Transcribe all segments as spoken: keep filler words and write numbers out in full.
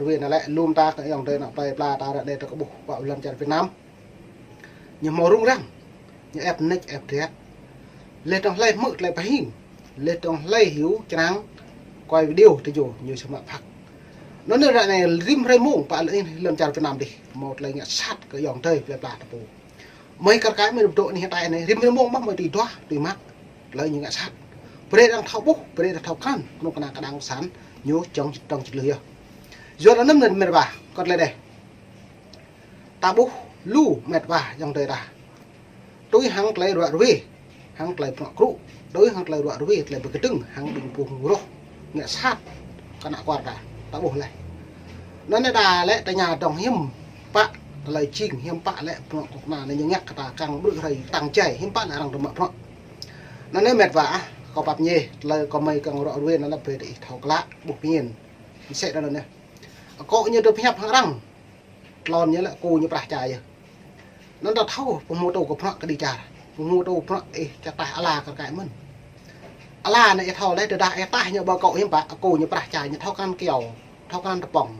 Wê anŭn lĕ lŏm ta kơ ayŏng adơi ană plơi pla ta ră anai ta kơ ƀuh pơ lŏn čar Việt Nam. Ñu hmâo rŭng răng, ñu ĕp nĕč ĕp drĕt. Lĕ tŏng hlơi hmư̆ tơlơi pơhing, lĕ tŏng hlơi hyu črang quay video tơ ñu, ñu samơ̆ phak. Anŭn ră anai rĭm hrơi mông pơ lŏn čar Việt Nam dih hmâo tơlơi ngă sat kơ ayŏng adơi plơi pla ta pô. Mơi kar kaĭ mơi rơ̆p dŏ anai hơtai anai rĭm hrơi mông mơ̆ mơi tui duah tui mă tơlơi ñu ngă sat. Brơi arăng thâo ƀuh, brơi arăng thâo krăn kơnuk kơna kơđang kơsan ñu čŏng čŏng čơlưh yơh. Yua anŭn mơ̆n met wa kơ tơlơi anai. Ta ƀuh lu met wa ayŏng adơi ta. Tui hăng tơlơi ruă ruê, hăng tơlơi prŏ krŭ, tui hăng tơlơi ruă ruê, tơlơi pơkơdơ̆ng, hăng ƀing pô rŏh ngă sat kơ ană kuar ta, ta ƀuh laih. Anŭn anai đa lĕ tơña dŏng hiư̆m pă tơlơi jing, hiư̆m pă lĕ prŏ kơnuk kơna anai ñu ngă kơ ta kiăng ƀrư̆ hrơi tăng jai, hiư̆m pă lĕ arăng tơ mă prŏ. Anŭn anai met wa ah, kâo pap ñe, tơlơi kâo mơi kiăng ruă ruê anŭn lĕ brơi ih thâo klă, ƀuh pơmĭn. Mơsĕ anŭn anai. Akŏ ñu tơ pơhiăp hăng arăng. Tlôn ñu lĕ akŏ ñu prah čar yơh. Anŭn ta thâo, pơhmutu kơ prŏ kơđi čar. Pơhmutu prŏ ih čar taih ala kar kaĭ mơ̆n. Ala anai ih thâo laih, tơdah ih taih ñu ƀơi akŏ hiư̆m pă, akŏ ñu prah čar, ñu thâo krăn kyâo, thâo krăn tơpŏng.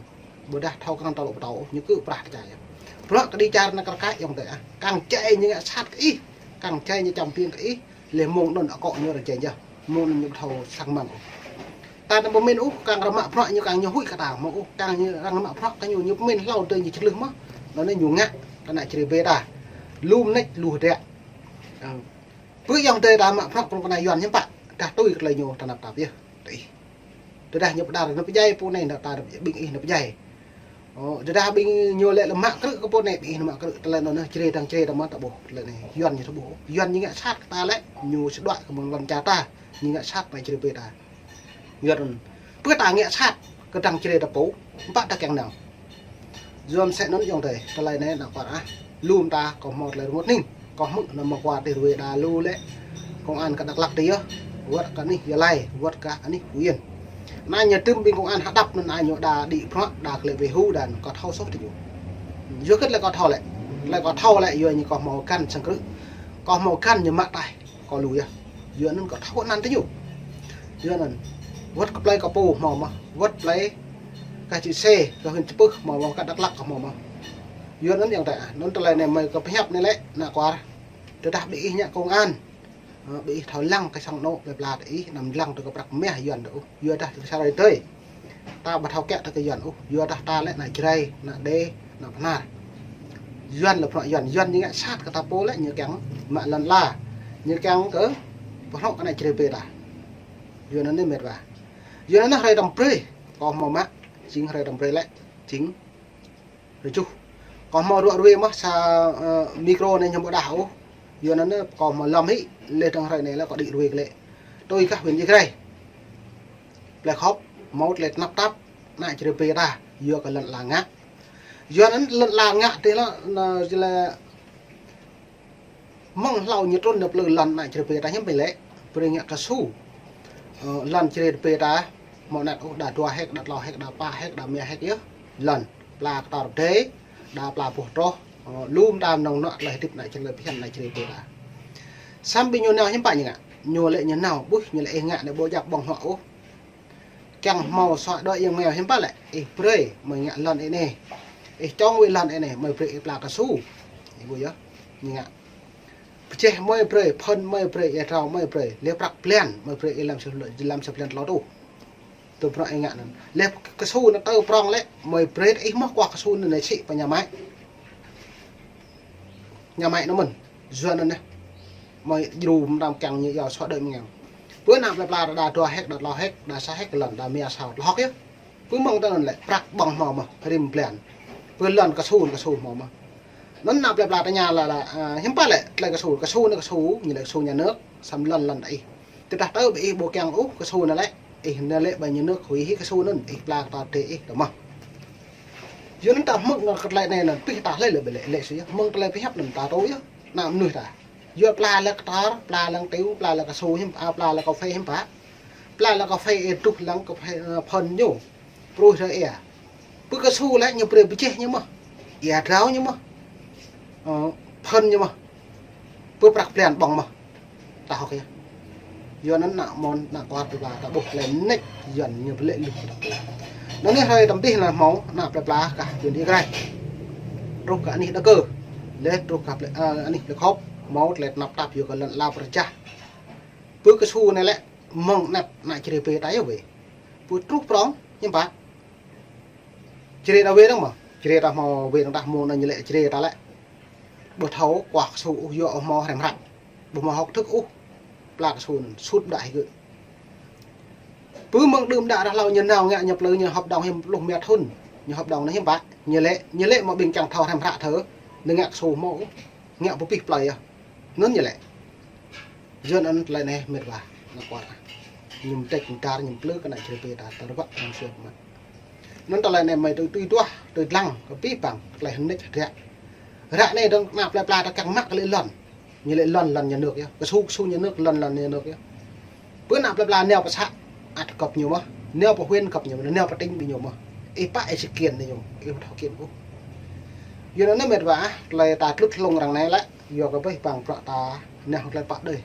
Ƀôdah thâo krăn tơlŭ pơtâo, ñu kơ prah čar yơh. Prŏ kơđi čar anai kar kaĭ ayŏng adơi ah. Kiăng jai ñu ngă sat kơ ih, kiăng jai ñu čăm piêng kơ ih, lĕ mông anŭn akŏ ñu rơjeng yơh. Mông anŭn ñu ƀu thâo sang măng ôh. Ta anăm pơmĭn ôh, kiăng arăng mă prŏ ñu kiăng ñu huĭ kơ ta, mơ̆ ôh, kiăng ñu arăng mă prŏ kơ ñu, ñu pơmĭn hlâo tơ ñu čơlưh mơ̆. Anŭn anai ñu ngă kơ ană čơrê bê ta. Lŏm nĕč lu hơdrĕ. Ơ. Pơ ayŏng adơi ta mă prŏ kơnuk kơna Yuan hiư̆m pă, dah tui kơ tơlơi ñu ta năp tap yơh. Tui. Tơdah ñu pơđar nao pơdjai pô anai, ta ƀing ih nao pơdjai. Ơ, tơdah ƀing ñu lĕ lĕ mă krư̆ kơ pô anai, ƀing ih nao mă krư̆, tơlơi anŭn anai čơrê dăng čơrê ta mơ̆n ta ƀuh, tơlơi anai Yuan ñu ta ƀuh. Yuan ñu ngă sat kơ ta lĕ, ñu sơđuă kơ mơ̆ng lŏn čar ta, ñu ngă sat kơ ană čơrê bê ta. Yuan anŭn. Pơ ta ngă sat kơ dăng čơrê ta pô, hiư̆m pă ta kiăng nao. Yua mơsĕ anŭn ayŏng adơi, tơlơi anai ană kuar ah. Lŏm ta kâo hmâo tơlơi rơngot hning. Kâo hmư̆ anŭn mơguah tih ruê đa lu lĕ công an kơ Dak Lak tih yơh. Wơ̆t kơ anih Gia Lai, wơ̆t kơ anih Phú Yên. Anai ñu tơm ƀing công an hơđăp anŭn anai ñu đa đĭ prŏ, đa klĕ wê hu đa anŭn kâo thâo soh tơ ñu. Yua kơ tơlơi kâo thâo lĕ. Tơlơi kâo thâo lĕ, yua ñu kâo hmâo găn sang krư̆. Kâo hmâo găn ñu mă taih. Kâo lu yơh. Yua anŭn kâo thâo anăn tơ ñu. Yua anŭn. Wơ̆t kơ plơi kâo pô hmâo mơ̆. Wơ̆t plơi kơ čư̆ sê, kơ huyện Chư Pưh hmâo mơ̆, kơ Dak Lak kâo hmâo mơ̆. Yua anŭn ayŏng adơi ah. Anŭn tơlơi anai mơi kâo pơhiăp anai lĕ, ană kuar. Tơdah ƀing ih ngă công an. Ơ, ƀing ih thâo lăng kơ sang anŏ plơi pla tơ ih, anăm lăng tơ kơ prăk mah Yuan tơ ôh. Yua dah tơ kơ sa rai tơi. Ta ƀu thâo kiăng tơ kơ Yuan ôh, yua dah ta lĕ ană Jrai, ană Đê, ană Bahnar. Yuan lĕ prŏ Yuan, Yuan ñu ngă sat kơ ta pô lĕ ñu kiăng mă lŏn ala. Ñu kiăng kơ pơhnŏ kơ ană čơrê bê ta. Yua anŭn anai met wa. Yua anŭn anai hrơi tơm brơi, kâo hmâo mă, jing hrơi tơm brơi lĕ, jing rơjuh. Kâo hmâo ruă ruê mơ̆ sa, ơ, micro anai ñu ƀu đah ôh. Yua anŭn anai kâo hmâo lŏm hĭ, lĕ tơdang hrơi anai lĕ kâo đĭ ruê glaĭ. Tui kơ huyện Ia Grai. Plei Khop, hmâo tơlơi tơnap tap, ană čơrê bê ta, yua kơ lŏn ala ngă. Yua anŭn lŏn ala ngă tih lĕ, anŭn jing lĕ mơ̆ng hlâo ñu trŭn nao plư lŏn ană čơrê bê ta hiư̆m pă lĕ, brơi ngă kơsu. Ơ, lŏn čơrê bê ta, hmâo anăt ôh đa dua héc, đa klâo héc, đa pă héc, đa rơma héc yơh. Lŏn, pla kơtor dê, đa pla boh troh, ơ, lŏm ta nong nŏ tơlơi hơdip ană čơrê bê, bơyan ană čơrê bê ta. Samơ̆ ƀing ñu nao hiư̆m pă ñu ngă, ñu lĕ ñu nao, ƀuh ñu lĕ ih ngă anai ƀu djăp ƀơ̆ng huă ôh. Kiăng hmâo sua đuaĭ yang meo hiư̆m pă lĕ, ih brơi mơi ngă lŏn anai. Ih čong wĭ lŏn anai, mơi brơi ih pla kơsu. Ih ƀuh yơh, ñu ngă. Pơjeh mơi brơi, phŭn mơi brơi, ia drao mơi brơi, lĕ prăk blan mơi brơi ih lăm sa, lăm sa blan tlâo rơtuh. Tơ prŏ ih ngă anŭn. Lĕ kơsu anŭn tơ prŏng lĕ, mơi brơi ih mơ̆ kuah kơsu anŭn anai sĭ pơ nhà máy. Nhà máy anŭn mơ̆n. Yua anŭn anai. Mơi djru mơtam kiăng ñu iâu sua đuaĭ mơngang. Pơ anăp plei pla đa dua héc, đa klâo héc, đa sa héc lŏn, đa rơma sa klâo héc yơh. Pơ mơ̆ng tơ anŭn lĕ, prăk ƀơ̆ng hmâo mơ̆, rĭm blan. Pơ lŏn kơsu, kơsu hmâo mơ̆. Anŭn anăp plei pla tơña lĕ, lĕ, ơ, hiư̆m pă lĕ, tơlơi kơsu, kơsu anai kơsu, ñu lĕ kơsu nhà nước, samơ̆ lŏn lŏn ih. Tơdah tơ ƀing ih ƀu kiăng ôh kơsu anŭn lĕ, ih nao lĕ ƀơi nhà nước huĭ hĭ kơsu anŭn, ih pla kơtor dê ih tơ mơ̆. Yua anŭn ta hmư̆ ngă kơ tơlơi anai anŭn, pih ta hlơi lĕ ƀu lĕ, lĕ sui yơh, mơ̆ng tơlơi pơhiăp anŭn ta tui yơh, ană mơnuih ta. Yua pla lĕ kơtor, pla lĕ tiu, pla lĕ kơsu hiư̆m, a, pla lĕ kơphê hiư̆m pă. Pla lĕ kơphê ih truh lăng kơphê, ơ, phŭn ñu. Pruih rơ ia. Pơ kơsu lĕ ñu brơi pơjeh ñu mơ̆. Ia drao ñu mơ̆. Ơ, phŭn ñu mơ̆. Pơ prăk blan ƀơ̆ng mơ̆. Ta hŏk yơh. Yua anŭn ană mơ̆n, ană kuar plơi pla ta ƀuh tơlơi mơneč Yuan ñu pơlĕ luh ta ƀuh. Anŭn anai hrơi tơm tih anŭn hmâo ană plơi pla kah Yuan Êgrai. Truh kơ anih Đa Kơ. Lĕ truh kơ plơi, ơ, anih plơi Khop. Hmâo tơlơi tơnap tap yua kơ lŏn ala pơrơjah. Pơ kơsu anai lĕ mơ̆ng anăp ană Jrai pơ ta yơh wĕ. Pơ truh prong, hiư̆m pă. Jrai ta wĕ dơ̆ng mơ̆. Jrai ta hmâo wĕ dơ̆ng ta hmâo anŭn ñu lĕ Jrai ta lĕ. Ƀu thâo kuah kơsu ôh yua ôh hmâo hrăm hră. Ƀu hmâo hơ̆k thŭk ôh. Pla kơsu anŭn sut đah hĭ gơ̆. Pơ mơ̆ng đưm đă rah hlâo ñu nao ngă ñu plư ñu hợp đồng hiư̆m pluh mĕt thŭn. Ñu hợp đồng anai hiư̆m pă. Ñu lĕ, ñu lĕ mơ̆ ƀing čang thâo hrăm hră thơ. Ñu ngă kơsu hmâo ôh. Ngă pơpih plơi yơh. Anŭn ñu lĕ. Yua anŭn tơlơi anai mĕt wa, ană kuar. Ñu mơdĕč mơdar, ñu plư kơ ană Jrai pơ ta, ta rơbat anŭn sui mă. Anŭn tơlơi anai mơi tui, tui duah, tui lăng, kơ pih păng, tơlơi hơneč hơdră. Ră anai dơ̆ng ană plơi pla ta kiăng mă kơ lĕ lŏn. Ñu lĕ lŏn, lŏn nhà nước yơh. Kơsu, kơsu nhà nước, lŏn, lŏn nhà nước yơh. Pơ ană plơi pla nao pơ să, ăt gŏp ñu mơ̆. Nao pơ huyện gŏp ñu mơ̆, nao pơ tỉnh ƀing ñu mơ̆. Ih pă ih či kian ñu, ih ƀu thâo kian ôh. Yua anŭn mĕt wa, tơlơi ta tlut hlung arăng anai lĕ, yua kơ pih păng prăk ta, nao tơlơi pă đơi.